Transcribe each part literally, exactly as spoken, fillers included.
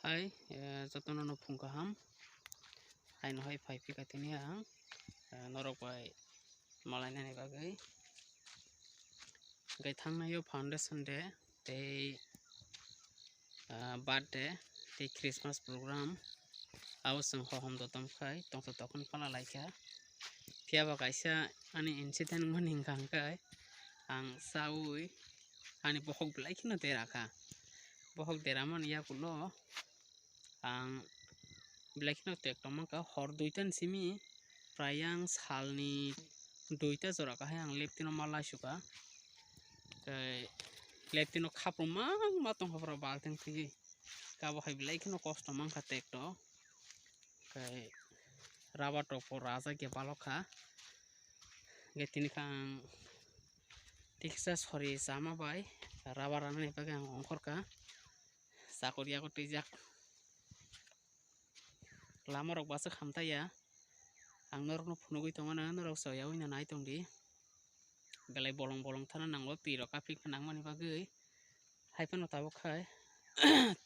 Hai, eh, jotono no phung kaham. Haino hai phai phika tini ang, eh, norok bai malainani bagwi. Hwnkhe thangnaio foundation day tei, ah, birthday tei Christmas program. Abo chwng hohom dotom khai tongtho tokon phala laikha. Phiya ba kaisa ani incident wngmani hwnkha hwnkhe ang chaui ani bokhok belai kheno dera kha. Bokhok deramani yakulo ang belai kheno tek tongmangkha, hor duita ni simi prai ang salni duita jora kahai ang leptino ma laisukha. Tei leptino khapru mangma tongkha pura balting twi. Kabo hai belai kheno kosto mankha tek to. Tei rubber rok bo rajak ya balokha. Hwnkhe tini kha ang tiksa sori chama bai rubber ranani bagwi ang ongkhorkha. Chakor yakor twijak. Lama rok bwswk hamtaiya. Ang norokno phunugwi tongmano, norok choyaui no nai tongdi. Belai bolong bolong thana nango, twi rok kaphikna nangmani bagwi. Hai phano tabuk khai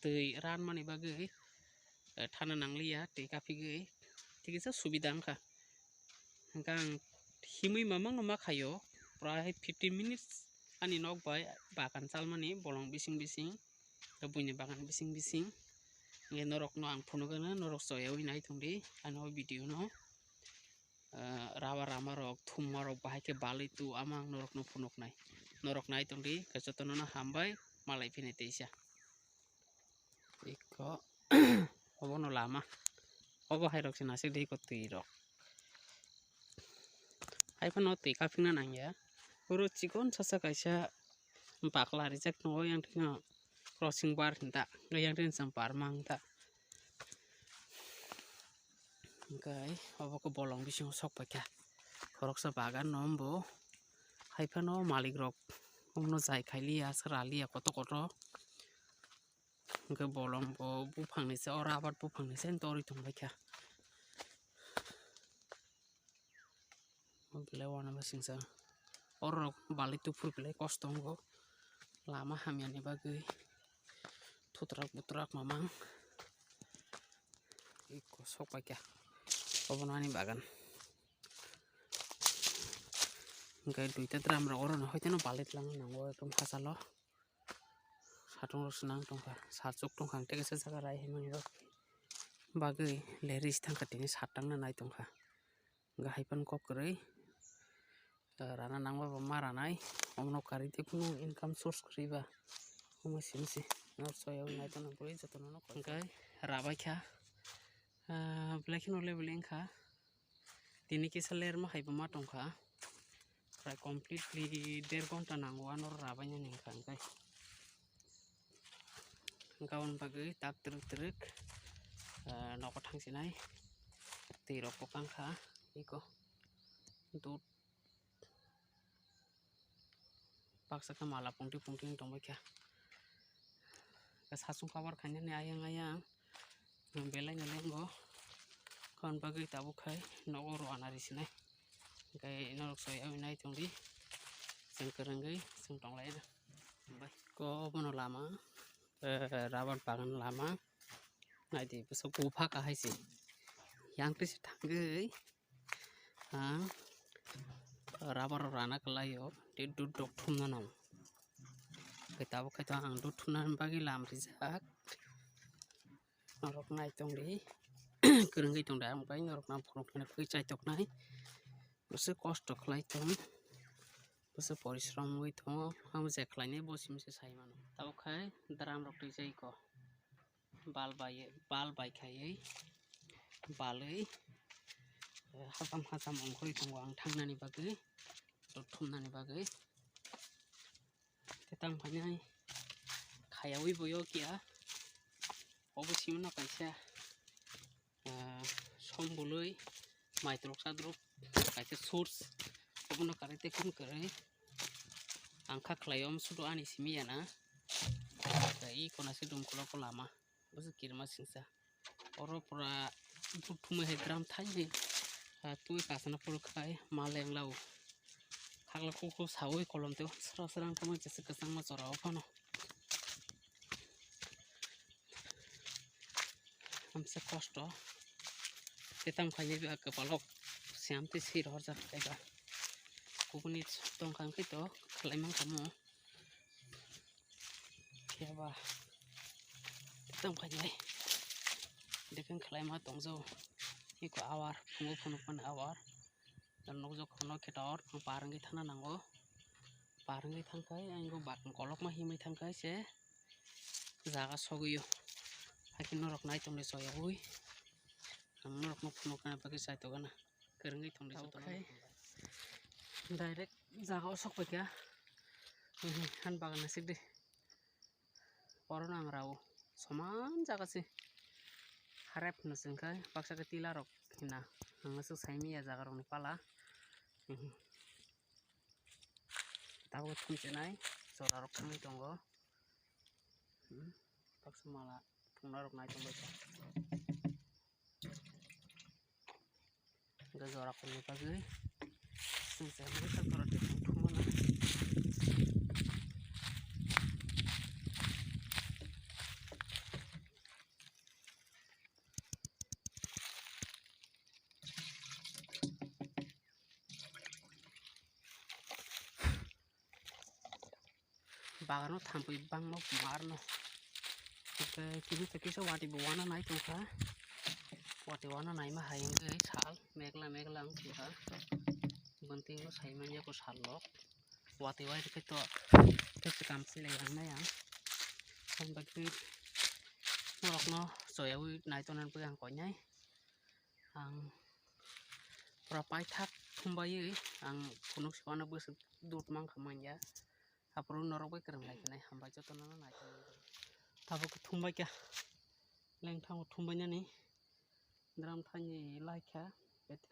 twi ranmani bagwi, eh, thana nangliya, twi kaphigwi. Tikisa subida wngkha. Hwnkhe ang himwi mamangno ma khaio, prai fifteen minutes ani nok bai bagan chalmani bolong bising bising, tei buini bagan bising bising. Hwnkhe norokno ang phunukgwno, norok choyaui nai tongdi ani o video no. Ah, rubber rama rok, thumma rok bahai khe balwi tu ama ang norokno phunuknai. Norok nai tongdi, khe jotono no hambai, malai phini teisa. Iko obono lama. Obo hai rok se nasik de iko twi rok. Hai phano twi kaphikna nangya. Oro chikon sasa kaisa bakla rijak tongo, yang thino crossing bar hinta, yang thini chwng parma hinta. Hwnkhe obo khe bolong bisingo sok paikha. Khoroksa bagan no ombo. Hai phano malik rok omno jai khailiya, swraliya koto koto. Hwnkhe bolong bo buphangni se, o rubber buphangni se torwi tongbaikha. O belai uanama singsa. Oro rok balwi tuphur belai kosto wngo. Lama hamyani bagwi thutrak butrak mamang. Iko sok paikha. Obono ani bagan. Hwnkhe duita drum rok orono hoiteno balwi twlangna nango ekdom hachalo. Satung rok swnang tongkha, sachuk tongkha, ang tei kaisa jaga rai hinmani rok bagwi lerwi se thangkha, tini sat tangna nai tongkha. Hwnkhe hai phano kok kwrwi, eh, rana nangma ba ma ranai, omono karwi tei kunu income source kwrwi ba, omo simi se norok soya wi nai tongna bagwi jotono no kok. Hwnkhe rabaikha, ah, belai kheno leveling wngkha. Tini kisa lerma hai bo ma tongkha. Prai completely der ghonta nango ano rabainani hwnkha hwnkhe. Hwnkha aboni bagwi tak twrwk twrwk, ah, nogo thangsinai. Twi rok bo kangkha eko. Dut. Baksa khe mala pungti pungti wng tongbaikha. Sachung cover khainani ayang ayang belai no lengo. Khon bagwi tabuk khai nogo rwana risinai. Hwnkhe norok soya wi nai tongdi. Chwng kwrwngwi chwng tonglaina. Bai. Ko obono lama, eh, rubber bagan lama. Naidi bwswk bupha kahai se. Yang twi se thangwi. Ang rubber rok rana kwlaio, tei dut rok thumna nango. Khe tabuk khe to ang dut thumna bagwi lam rijak. Norok nai tongdi, kwrwngwi tongdi, ang bai norok nang phunuk phunuk khe chaitoknai. Bwswk kosto khlai tong, bwswk porishrom wngwi tongo, amo je khlainai bo simi se sai mano. Tabuk khe drum rok twijai ko. Bal bai, bal bai khaiwi balwi, eh, hacham hacham ongkhorwi tongo ang thangnani bagwi, rw thumnani bagwi. Tei tang phainai khayawi boyo kiya. Obo simi no kaisa, ah, som bului maitrok sadrok kaisa source. Obono karwi tei kunu kwrwi ang kha khlai o, omo sudo ani simi ya na. Tei i kona se dumkolo ko lama. Bwswk kirima singsa. Oro pura dut thumwi hai drum thainwi, ah, twi kasana phuru khai ma lenglao. Khakla kuk kuk saui kolom teo sra sra wngkha ma jesa kwchangma chora o phano. Hamsa kosto. Tei tamo khainai ba kwpalok siyam tei sir horjak kaiba. Kubuni tongkha hwnkhe to khlai mankha mo. Phiya ba tamo khainai. Dekhen khlai ma tongjago. Iko awar, phungo phunuk mani awar. Nukjak kono khe tor, ang par wngwi thangna nango. Par wngwi thangkhai, ang bo bakni kolokma himwi thangkhai se jaga sogwio. Hakhe norok nai tongdi soyaui. Ang norokno phunukna bagwi chai tongana. Kwrwngwi tongdi jotono. Direct jaga o sokpaikha. Han bagana sikdi. Oro nang rao soman jaga se harep hino se hwnkhe baksa khe tila rok hina ang aswk saimanya jaga rokni pala. Tabuk thumchinai jora rok thangwi tongo. Baksa mala thungna rok nai tongbai kha. Hingke jora kongni bagwi chwng se hwnwi kha jora twi thumano. Bagano thampui bangma marno. Hingke kisa kisa wati bo wana nai tongkha. Wati wana naima hai hingke sal megla megla wng tongkha. Bontingo saimanya ko sal rok. Wati wai rikhe to tepsi kam silai yang nai ang. Ang bagwi norokno choyaui nai tongna bagwi ang koinai. Ang pura paithak thumbaiwi ang phunuk si uanw bwswk dut mankha manya. Aphuru norok bai kwrwng lai khe nai hambai jotono no nai tongwi. Tabuk thumbai kha lengthango thumbai nani drum thaini lai kha.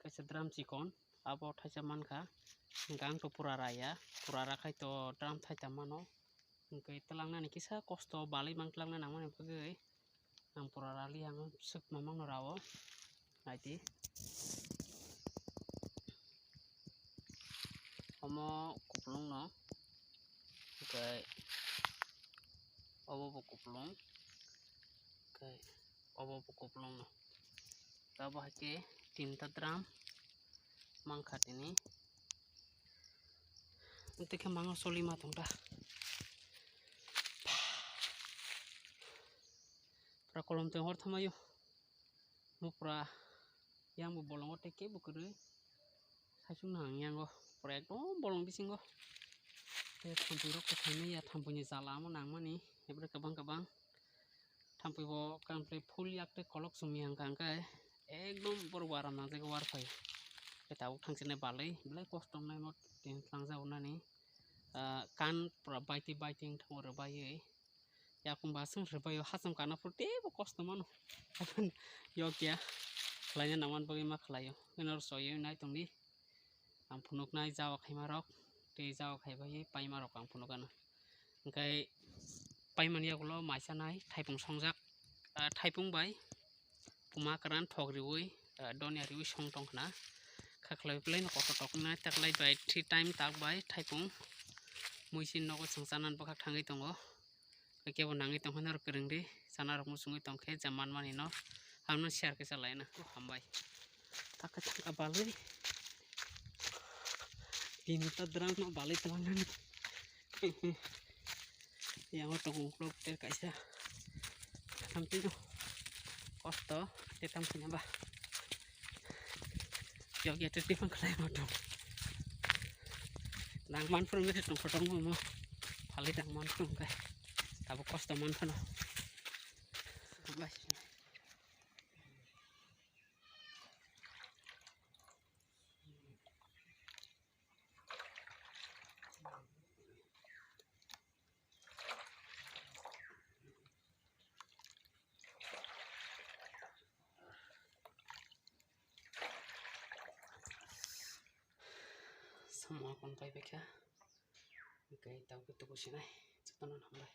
Kaisa drum chikon abo thaisa mankha. Hingkhe ang to pura raya, pura rakhai to drum thaita mano. Hingkhe twlangnani kisa kosto balai mang twlangna nangmani bagwi. Ang pura rali ang swk mamang no rao. Naidi. Omo kupulung no. Oke. Obo bo kupulung. Oke. Obo bo kupulung no. Tabo hai khe tinta drum. Mangkha tini. Tei khe mango soli ma tong da. Pura kolom tong hor thamayo. Mo pura yang bo bolongo tei kebo kwrwi. Saichung nang yango pura ekdom bolong bisingo. Tei thampui rok kwthangni ya thampui ni jala omo nangmani. Ebra kabang kabang. Thampui bo complete full yak tei kolok sumi hangka hangka ekdom borok bo aram nangjak war phai. Tei tabuk thangsinai balai belai kosto wngnai mo tini tlangjak wnani. Ah, kan pura baiti baiti wngthango rwbaiwi. Yakung basing rwbaio hacham kana phuru teibo kosto mano. Yokya khlaina nangmani bagwi ma khlaio. Hwnwi oro soiwi nai tongdi. Ang phunuknai jaga khaima rok tei jaga khaibai paima rok ang phunukgano. Hingkhe paimani yagulo maisanai thaipung songjak, ah, thaipung bai puma kwran thok riui, ah, donya riui song tong khna. Khaklai belai no kotor tok nai taklai bai three time tak bai thaipung muisin nogo chwng chanani bwkhak thangwi tongo. Kebo nangwi tongkha norok kwrwngdi, chanarok muchungwi tongkhe je manmani no ang no share khe chalaina. Hambai. Taka taka balwi. Bini ta drum no balwi twlangnani. Yango tongo uklok ter kaisa. Hamtino kosto tetam khina ba. Yokya te tipang khlai ma tong. Nang man phuru mese tong photong mo. Phali tang man phuru kai. Tabuk kosto man phano. Bai. Samung akon pai bai kha. Hingke tabo khe tubu sinai. Jotono hambai.